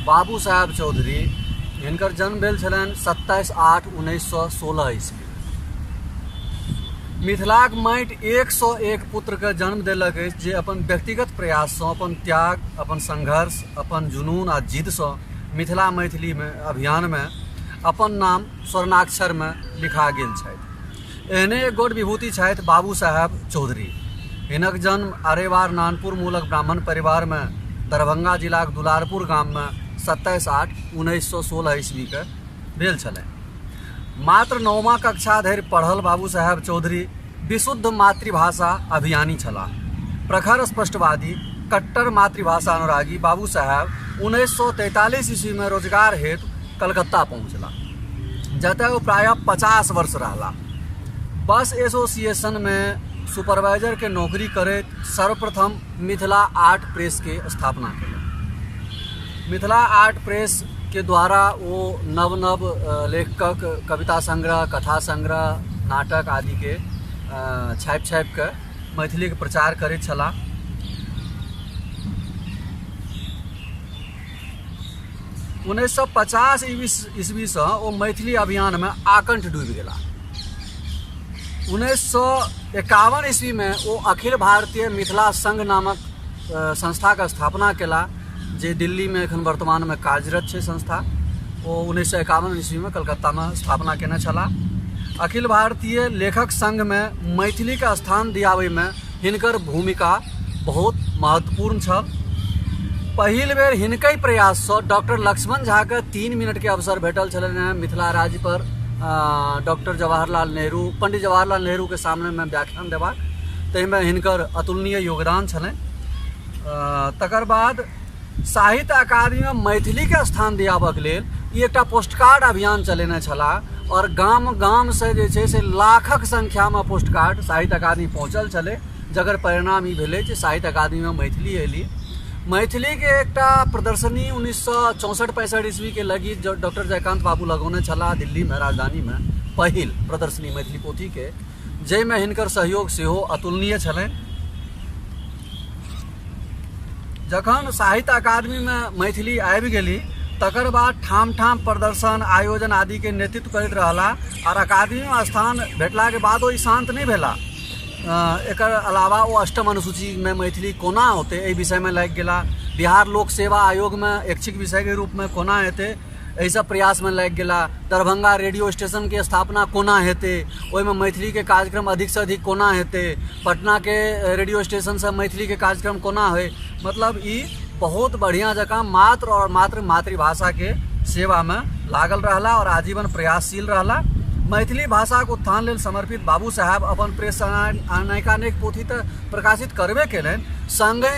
बाबू साहेब चौधरी हिनकर जन्म भेल छलनि 27/8/1916 ईस्वी। मिथिलाक माटि 101 पुत्रके जन्म देलक अछि जे अपन व्यक्तिगत प्रयाससँ, अपन त्याग, अपन संघर्ष, अपन जुनून आ जिदसँ मिथिला मैथिलीमे अभियानमे अपन नाम स्वर्णाक्षरमे लिखा गेल छथि। एहने एक गोट विभूति छथि बाबू साहेब चौधरी। हिनक जन्म अरेवार नानपुर मूलक ब्राह्मण परिवारमे दरभंगा जिलाक दुलारपुर गाममे 27/8/1916 ईस्वीके भेल छलनि। मात्र नौमा कक्षा धरि पढ़ल बाबू साहेब चौधरी विशुद्ध मातृभाषा अभियानी छलाह। प्रखर स्पष्टवादी, कट्टर मातृभाषा अनुरागी बाबू साहेब 1943 ईस्वीमे रोजगार हेतु कलकत्ता पहुँचलाह, जतय ओ प्रायः 50 वर्ष रहलाह। बस एसोसिएशनमे सुपरवाइजरके नौकरी करैत सर्वप्रथम मिथिला आर्ट प्रेसके स्थापना केलनि। मिथिला आर्ट प्रेस के द्वारा ओ नव नव लेखकक कविता संग्रह, कथा संग्रह, नाटक आदिके छापि छापि कऽ मैथिलीके प्रचार करैत छलाह। 1950 ईस्वीसँ ओ मैथिली अभियानमे आकण्ठ डूबि गेलाह। 1951 ईस्वीमे ओ अखिल भारतीय मिथिला संघ नामक संस्थाके स्थापना केलाह, जे दिल्लीमे एखन वर्तमानमे कार्यरत छै संस्था। ओ 1951 ईस्वीमे कलकत्तामे स्थापना केने छलाह। अखिल भारतीय लेखक संघमे मैथिलीके स्थान दियाबैमे हिनकर भूमिका बहुत महत्वपूर्ण छल। पहिल बेर हिनके प्रयाससँ डॉक्टर लक्ष्मण झाके 3 मिनटके अवसर भेटल छलनि हेँ मिथिला राज्य पर डॉक्टर जवाहरलाल नेहरू, पंडित जवाहरलाल नेहरूके सामनेमे व्याख्यान देबाक, ताहिमे हिनकर अतुलनीय योगदान छलनि। तकर बाद साहित्य अकादमीमे मैथिलीके स्थान दियाबऽके लेल ई एकटा पोस्टकार्ड अभियान चलेने छलाह आओर गाम गामसँ जे छै से लाखक संख्यामे पोस्टकार्ड साहित्य अकादमी पहुँचल छलै, जकर परिणाम ई भेलै जे साहित्य अकादमीमे मैथिली अयली। मैथिलीके एकटा प्रदर्शनी 1964-65 ईस्वीके लगी डॉक्टर जयकान्त बाबू लगौने छलाह दिल्लीमे, राजधानीमे, पहिल प्रदर्शनी मैथिली पोथीके, जाहिमे हिनकर सहयोग सेहो अतुलनीय छलनि। जखन साहित्य अकादमीमे मैथिली आबि गेली तकर बाद ठाम ठाम प्रदर्शन आयोजन आदिके नेतृत्व करैत रहला आओर अकादमीमे स्थान भेटलाके बाद ओ शान्त नहि भेला। एकर अलावा ओ अष्टम अनुसूचीमे मैथिली कोना औतै एहि विषयमे लागि गेला। बिहार लोक सेवा आयोगमे ऐच्छिक विषयके रूपमे कोना हेतै एहि सब प्रयासमे लागि गेला। दरभंगा रेडियो स्टेशनके स्थापना कोना हेतै, ओहिमे मैथिलीके कार्यक्रम अधिकसँ अधिक कोना हेतै, पटनाके रेडियो स्टेशनसँ मैथिलीके कार्यक्रम कोना होइ, मतलब ई बहुत बढ़िआँ जकाँ मात्र आओर मात्र मातृभाषाके सेवामे लागल रहला आओर आजीवन प्रयासशील रहला। मैथिली भाषाके उत्थान लेल समर्पित बाबू साहेब अपन प्रेस अनेकानेक पोथी तऽ प्रकाशित करबे केलनि, सङ्गहि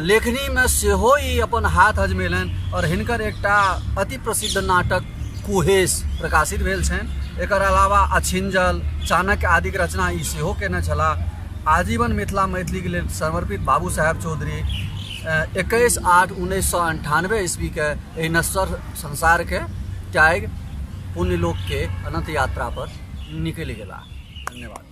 लेखनीमे सेहो ई अपन हाथ अजमेलनि आओर हिनकर एकटा अति प्रसिद्ध नाटक कुहेस प्रकाशित भेल छनि। एकर अलावा अछिंजल, चाणक्य आदिके रचना ई सेहो कयने छलाह। आजीवन मिथिला मैथिलीके लेल समर्पित बाबू साहेब चौधरी 21/8/1998 ईस्वीके एहि नश्वर संसारके त्यागि पुण्यलोकके अनन्त यात्रापर निकलि गेलाह। धन्यवाद।